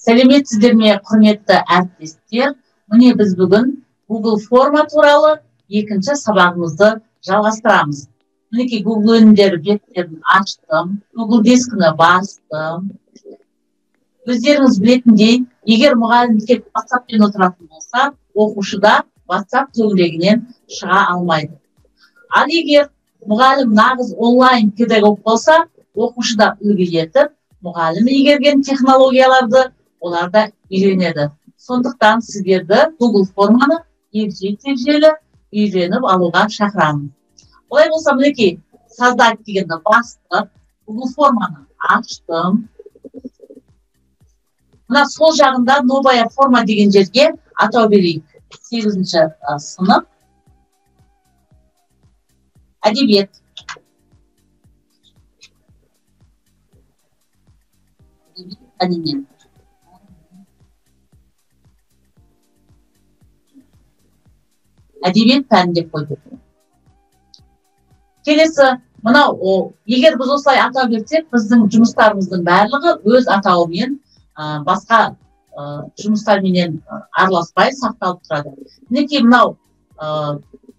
Сәлеметсіздер ме, құрметті әріптестер? Міне біз бүгін Google форма туралы екінші сабағымызды жалғастырамыз. Мінекей Google өнімдері беттерін аштым, Google дискіні бастым. Өздеріңіз білетіндей, егер мұғалім тек WhatsApp-пен отыратын болса, оқушы да WhatsApp төңірегінен шыға алмайды. Ал егер мұғалім нағыз онлайн педагог болса, оқушы да үлгі етіп, мұғалім игерген технологияларды олар да үйренеді. Сондықтан сіздерді Google форманы егжей-тегжейлі үйреніп алуға шақырамын. Олай болса, мінекей создать дегенді бастық, Google форманы аштым. Мына сол жағында новая форма деген жерге атау берейік. 8-ші сынып. Әдебиет. Әдебиет. Әдебиет пәні деп қойдық. Келесі, мынау, егер біз осылай атау берсек, біздің жұмыстарымыздың барлығы өз атауымен, басқа жұмыстарменен араласпай сақталып тұрады. Мінекей мынау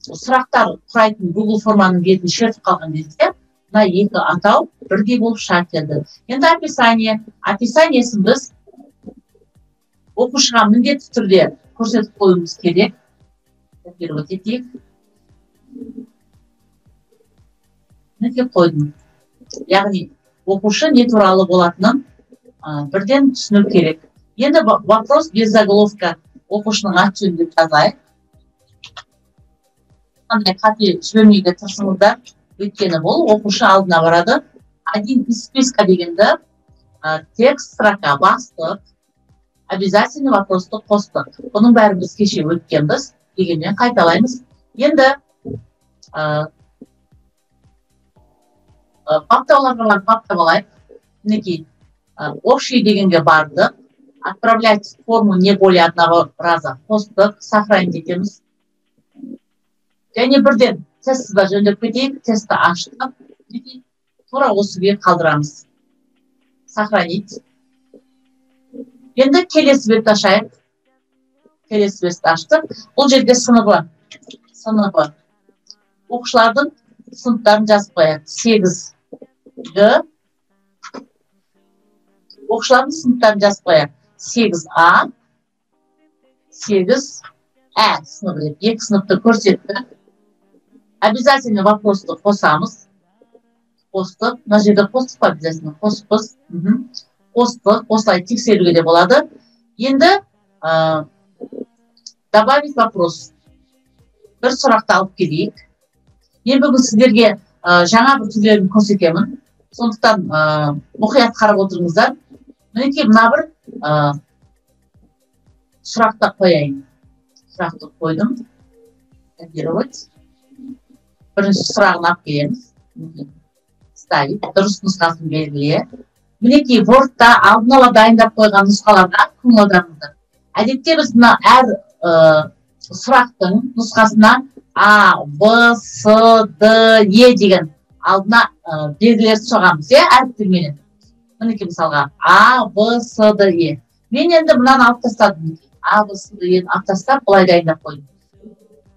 сұрақтар құрайтын Google форманың бетін шертіп қалған кезде, мына екі атау бірдей болып шыға келді. Енді описание. Описаниесін біз оқушыға міндетті түрде көрсетіп қоюымыз керек. Перевод етейік. Мінекей қойдым. Яғни оқушы не туралы болатынын бірден түсіну керек. Енді вопрос без заголовка оқушының аты жөнін деп жазайық. Қандай қате жібермеуге тырысыңыздар, өйткені бұл оқушы алдына барады. Один из списка дегенді текст строка бастық, обязательный вопросты қостық. Бұның бәрін біз кеше өткенбіз, дегенмен қайталаймыз. Енді баптауларға барып баптап алайық. Мінекей общий дегенге бардық. Отправлять форму не более одного раза қостық, сохранить етеміз. Және бірден тестті да жөндеп кетейік. Тестті аштық. Мінекей тура осы күйі қалдырамыз. Сохранить. Енді келесі бетті ашайық. Келесі бетті аштық. Бұл жерде сыныбы. Сыныбы. Оқушылардың сыныптарын жазып қояйық. 8 Г. Оқушылардың сыныптарын жазып қояйық. 8 А, 8 Ә сыныбы деп екі сыныпты көрсетті. Обязательно вопросты қосамыз. Қостық. Мына жерде қостық па обязательно? Қоспыз. Қостық. Осылай тексеруге де болады. Енді добавить вопрос. Бір сұрақты алып келейік. Мен бүгін сіздерге жаңа бір түрлерін көрсетемін. Сондықтан мұқият қарап отырыңыздар. Мінекей мына бір сұрақты қояйын. Сұрақты қойдым. Копировать. Бірінші сұрағын алып келеміз. Ставить. Дұрыс нұсқасын белгіле. Мінекей Word-та алдын ала дайындап қойған нұсқаларға көңіл аударыңыздар. Әдетте біз мына әр сұрақтың нұсқасына А, Б, С, Д, Е деген алдына белгілер соғамыз, әріптерменен. Мінекей мысалға А, Б, С, Д, Е. Мен енді мынаны алып тастадым. А, Б, С, Д, Е-ні алып тастап, былай дайындап қойдым.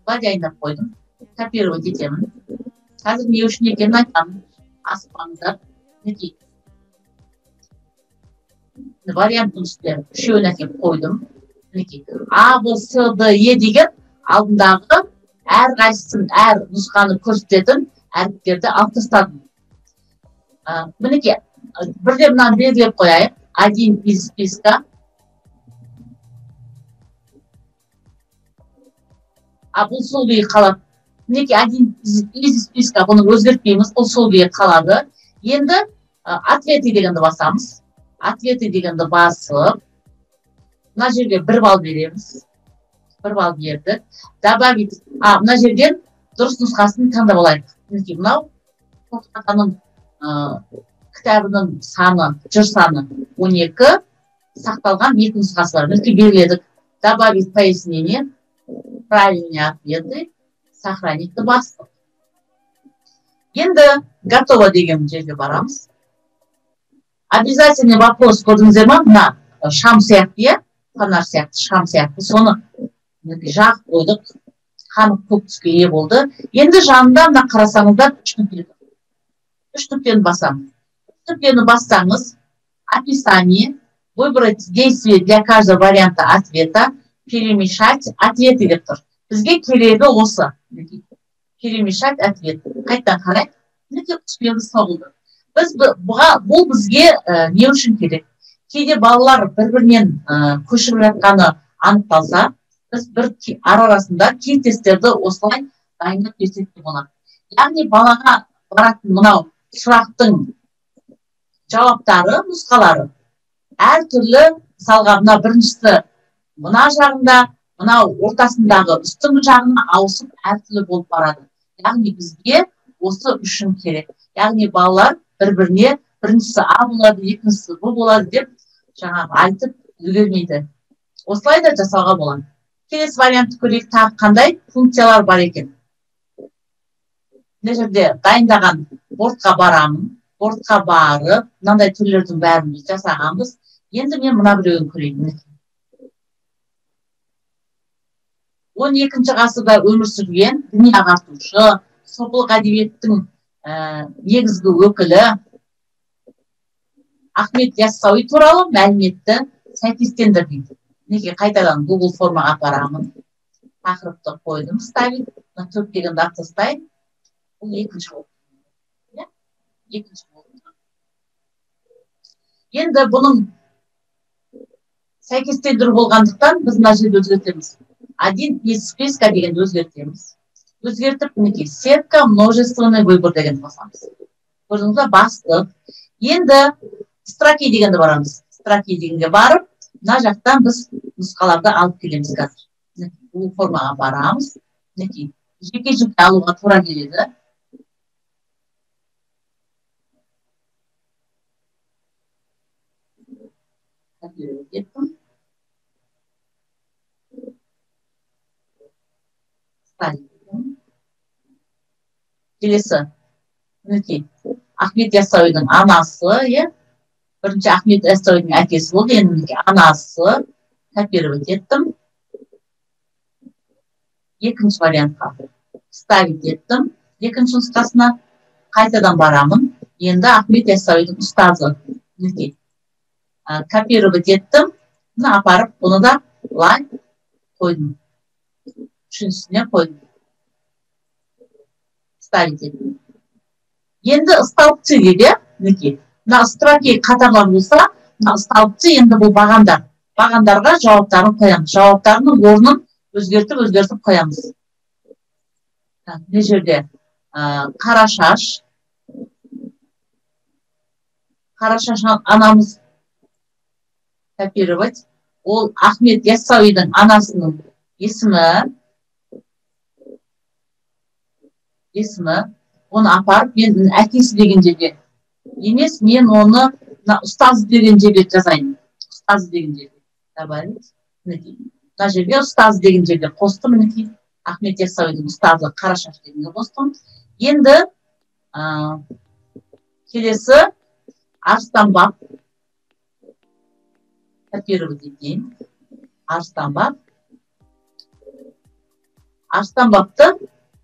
Былай дайындап қойдым. Копировать етемін. Қазір не үшін екенін айтамын. Асықпаңыздар. Мінекей. Варианттың үстіне үшеуін әкеліп қойдым. Мінекей. А, Б, С, Д, Е деген алдындағы әрқайсысын, әр нұсқаны көрсететін әріптерді алып тастадым. Мінекей, бірден мынаны белгілеп қояйық. Один из списка. А бұл сол күйі қалады. Мінекей, один из списка, бұны өзгертпейміз, бұл сол күйі қалады. Енді ответы дегенді басамыз. Ответы дегенді басып, мына жерге 1 балл береміз. 1 балл бердік. Добавить. Мына жерден дұрыс нұсқасын таңдап алайық. Мінекей, мынау Қорқыт атаның кітабының саны, жыр саны 12, сақталған екі нұсқасы бар. Мінекей белгіледік. Добавить пояснение, правильные ответы, сохранить бастық. Енді готово деген жерге барамыз. Обязательный вопрос көрдіңіздер ма? Мына шам сияқты, иә, фонарь сияқты, шам сияқты. Соны жағып қойдық. Қанық көк түске ие болды. Енді жанында мына қарасаңыздар үш нүкте. Үш нүктені басамыз. Үш нүктені бассаңыз, описание, выбрать действие для каждого варианта ответа, перемешать ответы деп тұр. Бізге керегі осы. Перемешать ответ. Қайтадан қарайық. Мінекей құсбелгі соғылды. Біз бұл бізге не үшін керек? Кейде балалар бір-бірінен көшіріп жатқаны анықталса, біз бір арасында кей тесттерді осылай дайындап берсек те болады. Яғни балаға баратын мынау сұрақтың жауаптары, нұсқалары әртүрлі. Мысалға, мына біріншісі мына жағында, мынау ортасындағы үстіңгі жағына ауысып әртүрлі болып барады. Яғни бізге осы үшін керек. Яғни балалар бір-біріне біріншісі А болады, екіншісі Б болады деп жаңағы айтып үлгермейді. Осылай да жасауға болады. Келесі вариантты көрейік, тағы қандай функциялар бар екен. Мына жерде дайындаған бортқа барамын. Бортқа барып, мынандай түрлердің бәрін біз жасағанбыз. Енді мен мына біреуін көрейін. 12-ші ғасырда өмір сүрген діни ағартушы, сопылық әдебиеттің негізгі өкілі Ахмет Яссауи туралы мәліметті сәйкестендір дейді. Мінекей қайтадан Google формаға апарамын. Тақырыпты қойдым, ставить. Мына төрт дегенді алып тастайын. Бұл екінші болды. Екінші болды. Енді бұның сәйкестендіру болғандықтан біз мына жерде өзгертеміз. Один из списка дегенді өзгертеміз. Өзгертіп, мінекей сетка множественный выбор дегенді басамыз. Көрдіңіз бе, бастық. Енді строки дегенді барамыз. Строки дегенге барып, мына жақтан біз нұсқаларды алып келеміз қазір. Бұл формаға барамыз. Мінекей жеке-жеке алуға тура келеді. Келесі, мінекей Ахмет Яссауидің анасы, иә? Бірінші Ахмет Яссауидің әкесі болды, енді мінекей анасы, копировать еттім. Екінші вариантқа ставить еттім. Екінші нұсқасына қайтадан барамын. Енді Ахмет Яссауидің ұстазы, мінекей копировать еттім. Мына апарып, бұны да былай қойдым. Үшіншісіне қойдым. Ставить еттім. Енді столбцы дейді, мінекей. Мына строки қатарлар болса, мына столбцы енді бұл бағандар. Бағандарға жауаптарын қоямыз. Жауаптарының орнын өзгертіп қоямыз. Мына жерде Қарашаш. Қарашаш анамыз копировать. Ол Ахмет Яссауидің анасының есімі. Оны апарып, мен әкесі деген жерге емес, мен оны ұстаз деген жерге жазайын. Ұстаз деген жерге. Добавить. Мына жерге ұстаз деген жерге қостым, мінекей. Ахмет Яссауидің ұстазы Қарашаш дегенге қостым. Енді келесі Арыстанбап. Копировать етейін. Арыстанбап. Арыстанбапты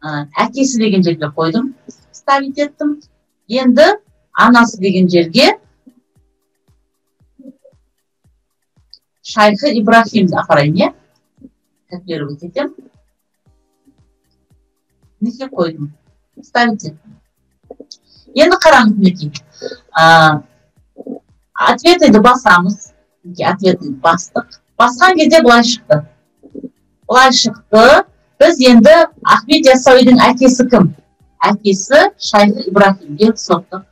әкесі деген жерге қойдым. Ставить еттім. Енді анасы деген жерге Шайхы Ибрахимді апарайын, иә? Копировать етем. Мінекей қойдым. Ставить еттім. Енді қараңыз, мінекей. Ответыді басамыз. Ответыді бастық. Басқан кезде былай шықты. Былай шықты. Біз енді Ахмет Яссауидің әкесі кім? Әкесі Шайхы Ибрахим, белгі соқтық.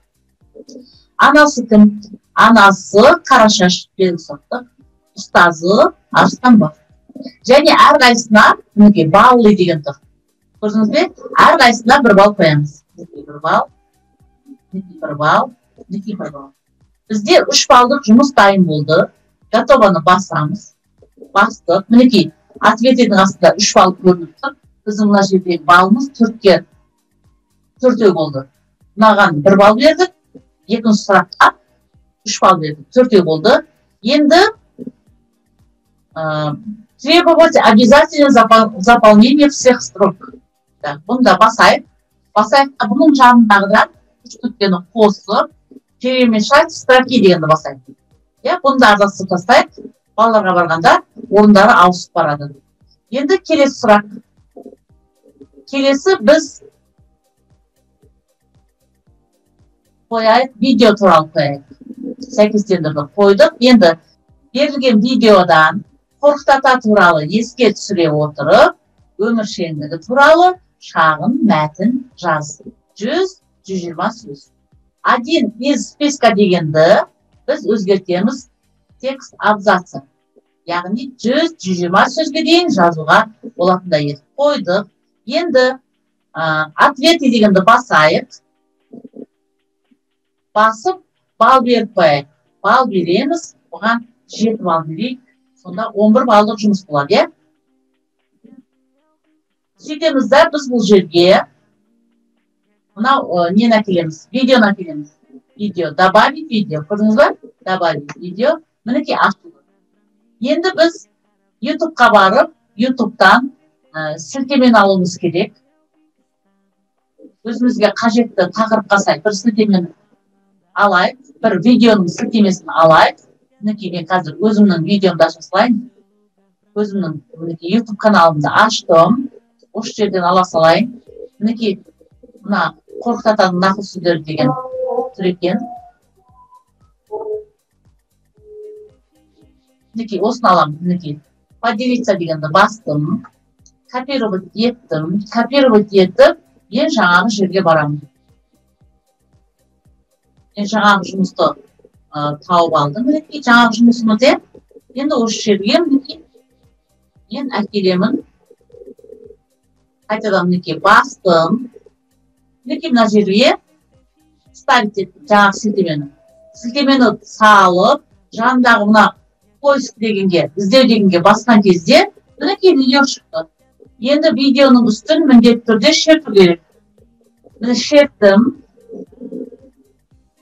Анасы кім? Анасы Қарашаш, белгі соқтық. Ұстазы Арыстанбап. Және әрқайсысына мінекей баллы деген тұр. Көрдіңіз бе? Әрқайсысына бір балл қоямыз. Мінекей бір балл, мінекей бір балл, мінекей бір балл. Бізде 3 баллдық жұмыс дайын болды. Готованы басамыз. Бастық. Мінекей ответінің астында 3 балл көрініп тұр. Біздің мына жердегі балымыз төртеу болды. Мынаған 1 балл бердік, екінші сұраққа 3 балл бердік, төртеу болды. Енді Требовать обязательно заполнение всех строк. Бұны да басайық. Басайық та бұның жанындағыдан үш нүктені қосып, перемешать строки дегенді басайық. Бұны да араластырып тастайық. Балаларға барғанда орындары ауысып барады. Енді келесі сұрақ. Келесі біз қояйық, видео туралы қояйық. Сәйкестендірді қойдық. Енді берілген видеодан Қорқыт ата туралы еске түсіре отырып, өміршеңдігі туралы шағын мәтін жаз. 100-120 сөз. Один из списка дегенді біз өзгертеміз текст абзацы. Яғни 100-120 сөзге дейін жазуға болатындай етіп қойдық. Енді ответы дегенді басайық. Басып бал беріп қояйық. Бал береміз, оған 7 балл берейік. Сонда 11 баллдық жұмыс болады, иә? Сөйтеміз да, біз бұл жерге мынау нені әкелеміз? Видеоны әкелеміз. Видео, добавить видео. Көрдіңіз ба? Добавить видео. Мінекей ашылды. Енді біз YouTube-қа барып, YouTube-тан сілтемені алуымыз керек. Өзімізге қажетті тақырыпқа сай бір сілтемені алайық, бір видеоның сілтемесін алайық. Мінекей мен қазір өзімнің видеомды аша салайын. Өзімнің мінекей YouTube каналымды аштым. Осы жерден ала салайын. Мінекей мына Қорқыт атаның нақыл сөздері деген тұр екен. Мінекей осыны аламын. Мінекей поделиться дегенді бастым. Копировать еттім. Копировать етіп, мен жаңағы жерге барамын. Мен жаңағы жұмысты тауып алдым. Мінекей жаңағы жұмысымды енді осы жерге мінекей мен әкелемін. Қайтадан мінекей бастым. Мінекей мына жерге ставить еттім жаңағы сілтемені. Сілтемені салып, жанындағы мына поиск дегенге, іздеу дегенге басқан кезде мінекей видео шықты. Енді видеоның үстін міндетті түрде шерту керек. Міне шерттім.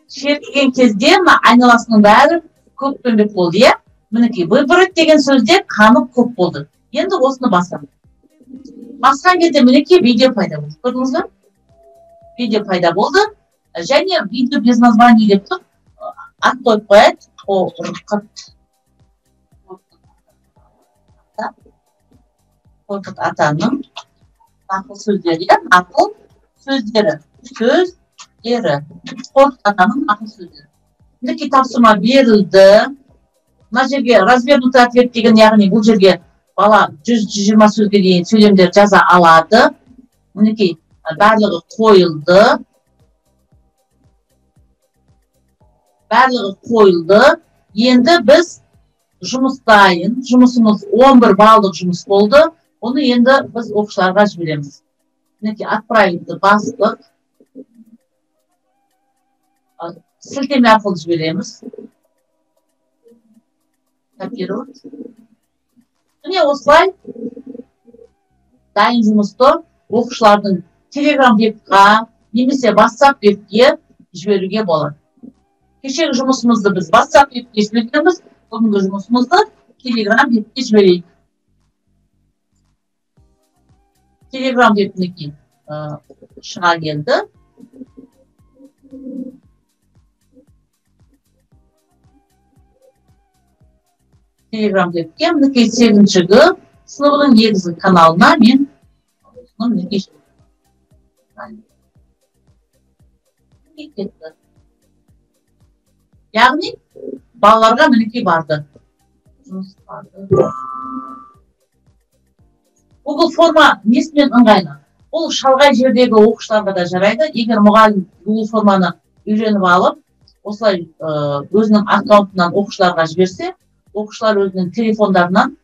Шертілген кезде мына айналасының бәрі көкпеңбек болды, иә? Мінекей выбрать деген сөзде қанық көк болды. Енді осыны басамын. Басқан кезде мінекей видео пайда болды. Көрдіңіз бе? Видео пайда болды. Және видео без названия деп тұр. Ат қойып қояды. Қорқыт атаның нақыл сөздері, иә? Нақыл сөздері. Сөздері. Қорқыт атаның нақыл сөздері. Мінекей тапсырма берілді. Мына жерге развернутый ответ деген, яғни бұл жерге бала 100-120 сөзге дейін сөйлемдер жаза алады. Мінекей барлығы қойылды. Барлығы қойылды. Енді біз жұмыс дайын. Жұмысымыз 11 баллдық жұмыс болды. Оны енді біз оқушыларға жібереміз. Мінекей отправить бастық. Сілтеме арқылы жібереміз. Копировать. Міне осылай дайын жұмысты оқушылардың Telegram бетке немесе WhatsApp бетке жіберуге болады. Кешегі жұмысымызды біз WhatsApp бетке жібергенбіз, бүгінгі жұмысымызды Telegram бетке жіберейік. Telegram бетіне шыға келді. Telegram бетке мінекей 8-г сыныбының негізгі каналына мен осыны мінекей кетті. Яғни балаларға мінекей барды. Жұмыс барды. Google форма несімен ыңғайлы? Бұл шалғай жердегі оқушыларға да жарайды. Егер мұғалім Google форманы үйреніп алып, осылай өзінің аккаунтынан оқушыларға жіберсе, оқушылар өзінің телефондарынан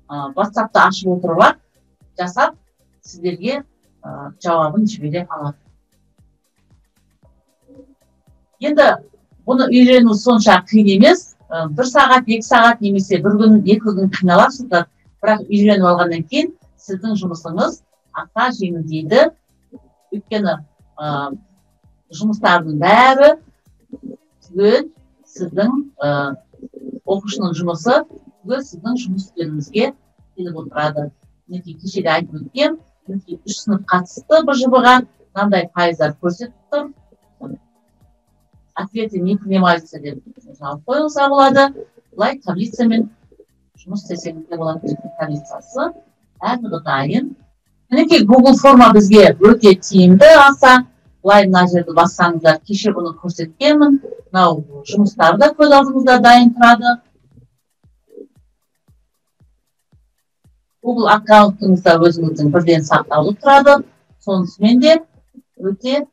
WhatsApp'ты ашып отырып жасап, сіздерге жауабын жібере алады. Енді бұны үйрену сонша қиын емес. 1 сағат, 2 сағат немесе 1 күн, 2 күн қиналасыздар. Бірақ үйреніп алғаннан кейін сіздің жұмысыңыз аса жеңілдейді. Өйткені жұмыстардың бәрі түгел сіздің оқушының жұмысы Түгел сіздің жұмыс үстеліңізге келіп отырады. Мінекей, кеше де айтып өткен, мінекей 3 сынып қатысты БЖБ-ға, мынандай пайыздар көрсетіп тұр. Ответы не принимаются деп жауап қоюыңызға болады. Былай таблицамен жұмыс істесеңіз де болады. Таблицасы барлығы дайын. Мінекей, Google форма бізге өте тиімді аса. Былай мына жерді бассаңыздар, кеше бұны көрсеткенмін. Мынау жұмыстары да көз алдыңызда дайын тұрады. Google аккаунтыңызда өзіңіздің бірден сақтаулы тұрады. Сонысымен де өте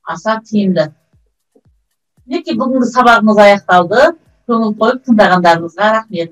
аса тиімді. Мінекей, бүгінгі сабағымыз аяқталды. Көңіл қойып тыңдағандарыңызға рахмет.